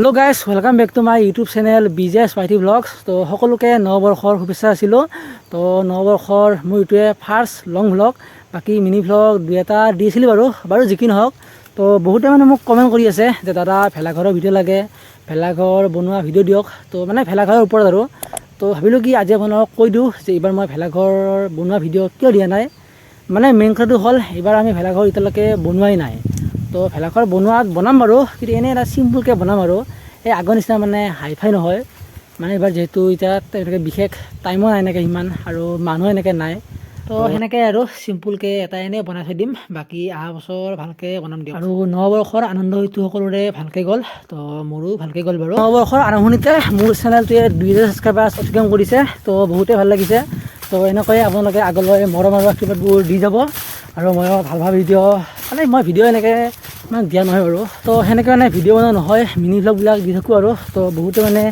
Hello guys, welcome back to my YouTube channel BJS YT Vlogs. তো সকলোকে নৱবৰ্ষৰ শুভেচ্ছা যাচিলোঁ। তো নৱবৰ্ষৰ মোৰ এইটোৱে ফাৰ্ষ্ট লং ভ্লগ। বাকী মিনি ভ্লগ দুই এটা দিছিলোঁ বাৰু। বাৰু যি কি নহওক, তো বহুতে মানে মোক কমেণ্ট কৰি আছে যে দাদা, ভেলাঘৰৰ ভিডিঅ' লাগে, ভেলাঘৰ বনোৱা ভিডিঅ' দিয়ক। তো মানে ভেলাঘৰৰ ওপৰত আৰু। তো ভাবিলোঁ কি আজি আপোনালোকক কৈ দিওঁ যে এইবাৰ মই ভেলাঘৰ বনোৱা ভিডিঅ' কিয় দিয়া নাই। মানে মেইন কথাটো হ'ল, এইবাৰ আমি ভেলাঘৰ এতিয়ালৈকে বনোৱাই নাই। তো ভেলাঘৰ বনোৱাত বনাম বাৰু, কিন্তু এনেই এটা চিম্পুলকৈ বনাম আৰু, এই আগৰ নিচিনা মানে হাই ফাই নহয়। মানে এইবাৰ যিহেতু এতিয়া তেনেকৈ বিশেষ টাইমো নাই এনেকৈ সিমান আৰু মানুহ এনেকৈ নাই, তো সেনেকৈ আৰু চিম্পুলকৈ এটা এনেই বনাই থৈ দিম। বাকী অহা বছৰ ভালকৈ বনাম দিয়ক। আৰু নৱবৰ্ষৰ আনন্দ হয়তো সকলোৰে ভালকৈ গ'ল, তো মোৰো ভালকৈ গ'ল বাৰু। নৱবৰ্ষৰ আৰম্ভণিতে মোৰ চেনেলটোৱে 2000 ছাবস্ক্ৰাইবাৰ্ছ অতিক্ৰম কৰিছে, তো বহুতেই ভাল লাগিছে। তো এনেকৈয়ে আপোনালোকে আগলৈ মৰম আৰু আশীৰ্বাদবোৰ দি যাব আৰু ময়ো ভাল ভাল ভিডিঅ', মানে মই ভিডিঅ' এনেকৈ ইমান দিয়া নহয় বাৰু, তো সেনেকৈ মানে ভিডিঅ' বনোৱা নহয়, মিনি ভ্লগবিলাক দি থাকোঁ আৰু। তো বহুতে মানে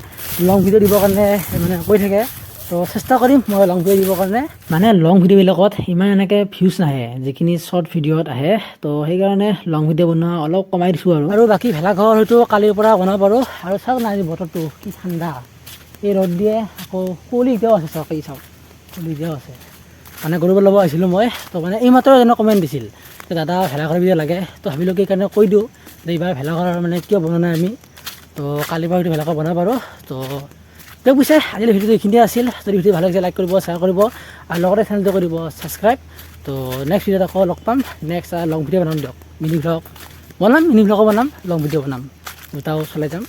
লং ভিডিঅ' দিবৰ কাৰণে মানে কৈ থাকে, তো চেষ্টা কৰিম মই লং ভিডিঅ' দিবৰ কাৰণে। মানে লং ভিডিঅ'বিলাকত ইমান এনেকৈ ভিউজ নাহে, যিখিনি শ্বৰ্ট ভিডিঅ'ত আহে। তো সেইকাৰণে লং ভিডিঅ' বনোৱা অলপ কমাই দিছোঁ আৰু। আৰু বাকী ভেলাঘৰ হয়তো কালিৰ পৰা বনাব পাৰোঁ। আৰু চাওক না, আজি বতৰটো কি ঠাণ্ডা। এই ৰ'দ দিয়ে, আকৌ কুঁৱলী এতিয়াও আছে। চাওক, এই চাওক, কুঁৱলী এতিয়াও আছে। মানে গৰু ল'ব আহিছিলোঁ মই, তো মানে এইমাত্ৰ এজনে কমেণ্ট দিছিল যে দাদা, ভেলাঘৰ ভিডিঅ' লাগে। তো ভাবিলোঁ কি সেইকাৰণে কৈ দিওঁ যে এইবাৰ ভেলাঘৰ মানে কিয় বনোৱা নাই আমি। তো কালিৰ পৰা হয়তো ভেলাঘৰ বনাব পাৰোঁ। তো দিয়ক পিছে, আজিলৈ ভিডিঅ'টো এইখিনিয়ে আছিল। যদি ভিডিঅ' ভাল লাগিছে, লাইক কৰিব, শ্বেয়াৰ কৰিব আৰু লগতে চেনেলটো কৰিব ছাবস্ক্ৰাইব। তো নেক্সট ভিডিঅ'ত আকৌ লগ পাম। নেক্সট লং ভিডিঅ' বনাম দিয়ক। মিনি ভ্লগ বনাম, মিনি ভ্লগো বনাম, লং ভিডিঅ' বনাম, দুটাও চলাই যাম।